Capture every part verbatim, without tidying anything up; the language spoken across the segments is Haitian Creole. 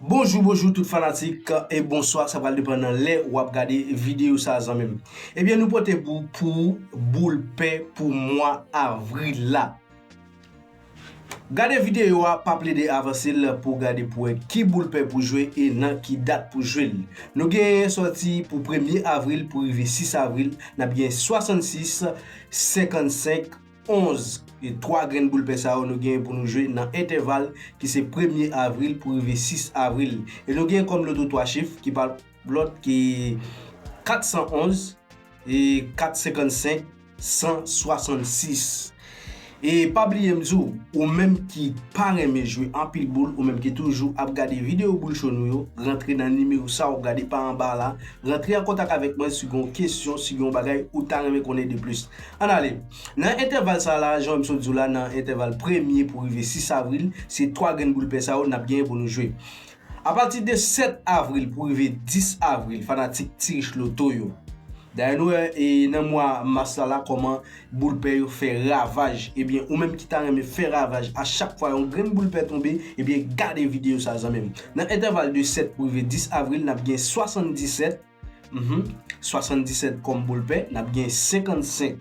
Bonjou, bonjou tout fanatik, e bonswa, sa pral depann nan lè w ap gade videyo sa a, zanmi m. Ebyen, nou pote pou, pou boul pè pou mwa avril la. Gade videyo a, pa plede avanse l pou w gade pou wè ki boul pè pou jwe e nan ki dat pou jwe l. Nou genyen sòti pou premye avril pou rive sis avril, n ap gen swasannsis, senkannsenk, onz. E twa grenn boul pè sa yo nou genyen pou nou jwe nan entèval ki se premye avril pou rive sis avril. E nou genyen kòm loto twa chif ki pa lòt ki kat san onz, e kat senkannsenk, san swasannsis. E pa bliye m di w, ou menm ki pa renmen jwe anpil boul, ou menm ki toujou ap gade videyo boul cho nou yo, rantre nan nimewo sa w ap gade pa anba la, rantre an kontak avèk mwen si gen yon kesyon, si gen yon bagay ou ta renmen konnen de plis. Ann ale. Nan entèval sa la, jan m sot di w la, nan entèval premye pou rive sis avril, se twa grenn boul pè sa yo n ap genyen pou nou jwe. Apati de sèt avril pou rive dis avril, fanatik Ti Rich Loto yo. Dayè nou wè, e, nan mwa mas la la, kòman boul pè yo fè ravaj. Ebyen, ou menm ki ta renmen fè ravaj a chak fwa yon grenn boul pè tonbe, ebyen, gade videyo sa, zanmi m. Nan entèval de sèt pou rive dis avril, n ap gen swasanndisèt, mhm, swasanndisèt kòm boul pè, n ap gen senkannsenk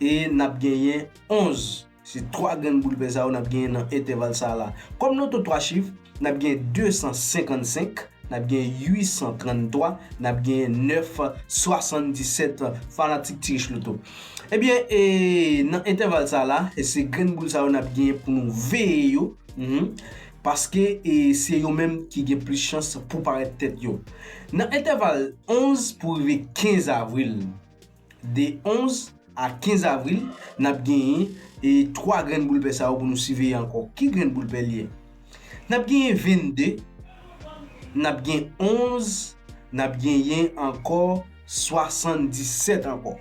e n ap genyen onz. Se twa grenn boul pè sa yo n ap genyen nan entèval sa a la. Kòm loto twa chif, n ap gen de san senkannsenk, n ap gen uit san tranntwa, n ap gen nèf swasanndisèt, fanatik Ti Rich Loto. Ebyen, e, nan entèval sa a la, e se grenn boul sa yo n ap genyen pou nou veye yo, mhm, paske, e, se yo menm ki gen plis chans pou parèt tèt yo. Nan entèval onz pou rive kenz avril, de onz a kenz avril, n ap genyen, e, twa grenn boul pè sa yo pou nou siveye ankò. Ki grenn boul pè l ye? N ap genyen vennde, n ap gen onz, n ap genyen ankò swasanndisèt ankò.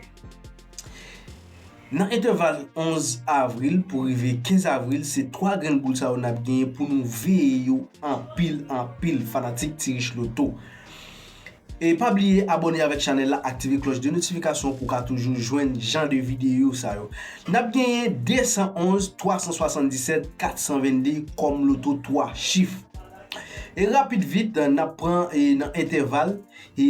Nan entèval onz avril pou rive kenz avril, se twa grenn boul sa yo n ap genyen pou nou veye yo anpil, anpil, fanatik Ti Rich Loto. E pa bliye abòne avèk chanèl la, aktive klòch de notifikasyon pou w ka toujou jwenn jan de videyo sa yo. N ap genyen de san onz, twa san swasanndisèt, kat san vennde kòm loto twa chif. E rapid vit, n ap pran, e, nan entèval, e,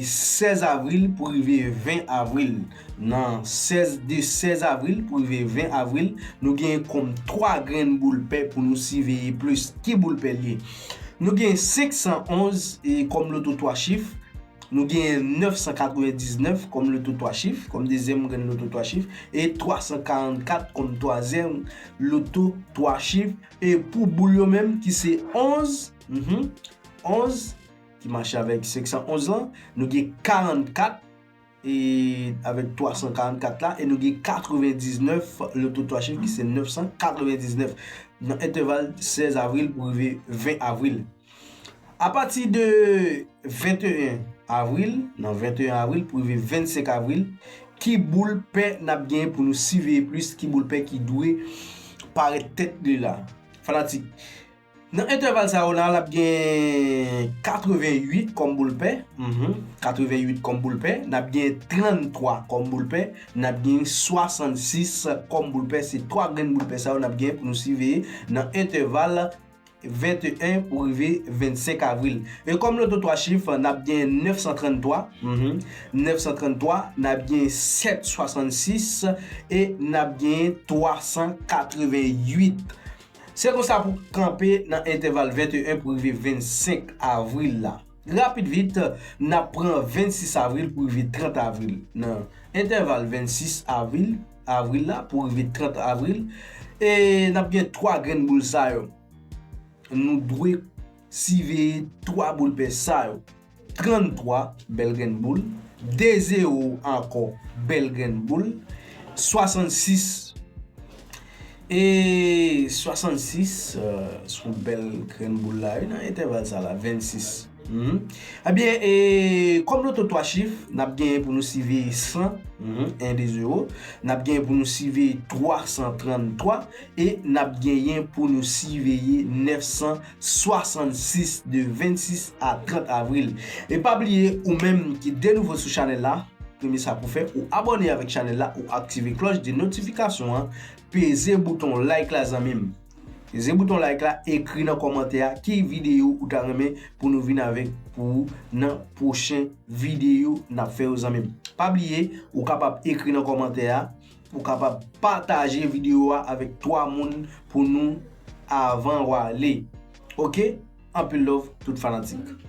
sèz avril pou rive ven avril. Nan sèz, de sèz avril pou rive ven avril, nou genyen kòm twa grenn boul pè pou nou siveye plis. Ki boul pè l ye? Nou gen senk san onz, e, kòm loto twa chif. Nou gen nèf san katrevendiznèf kòm loto twa chif, kòm dezyèm grenn loto twa chif, e twa san karannkat kòm twazyèm loto twa chif. E pou boul yo menm, ki se onz, mhm, onz, ki mache avèk senk san onz lan, nou gen karannkat, e avèk twa san karannkat la, e nou gen katrevendiznèf loto twa chif ki se nèf san katrevendiznèf nan entèval sèz avril pou rive ven avril. Apati de venteyen avril, nan venteyen avril pou rive vennsenk avril, ki boul pè n ap genyen pou nou siveye plis, ki boul pè ki dwe parèt tèt li la? Fanatik, nan entèval sa yo la, n ap gen katrevenuit kòm boul pè, mhm, katrevenuit kòm boul pè, n ap gen tranntwa kòm boul pè, n ap gen swasannsis kòm boul pè. Se twa grenn boul pè sa yo n ap gen pou nou siveye nan entèval venteyen pou rive vennsenk avril. E kòm loto twa chif, n ap gen nèf san tranntwa, mhm, nèf san tranntwa, n ap gen sèt swasann sis e n ap gen twa san katreven uit. Se konsa pou kanpe nan entèval venteyen pou rive vennsenk avril la. Rapid vit, n ap pran vennsis avril pou rive trant avril. Nan entèval vennsis avril, avril la pou rive trant avril, e n ap gen twa grenn boul sa yo. Nou dwe siveye twa boul pè sa yo. Tranntwa, bèl grenn boul. De zewo ankò, bèl grenn boul. Swasannsis. E swasannsis, euh, se yon bèl grenn boul la, wi, nan entèval sa la, vennsis. Mhm. Ebyen, e, kòm loto twa chif, n ap genyen pou nou siveye san, mhm, en, de, zewo. N ap genyen pou nou siveye twa san tranntwa e n ap genyen pou nou siveye nèf san swasannsis de vennsis a trant avril. E pa bliye, ou menm ki de nouvo sou chanèl la, premye sa pou fè, ou abòne avèk chanèl la, ou aktive klòch de notifikasyon an, peze bouton like la, zanmi m. Ze bouton like la, ekri nan kòmantè a ki videyo ou ta renmen pou nou vin avèk pou ou nan pwochen videyo n ap fè yo, zanmi m. Pa bliye, ou kapab ekri nan kòmantè a, ou kapab pataje videyo a avèk twa moun pou nou avan w ale. Oke? Anpil love tout fanatik.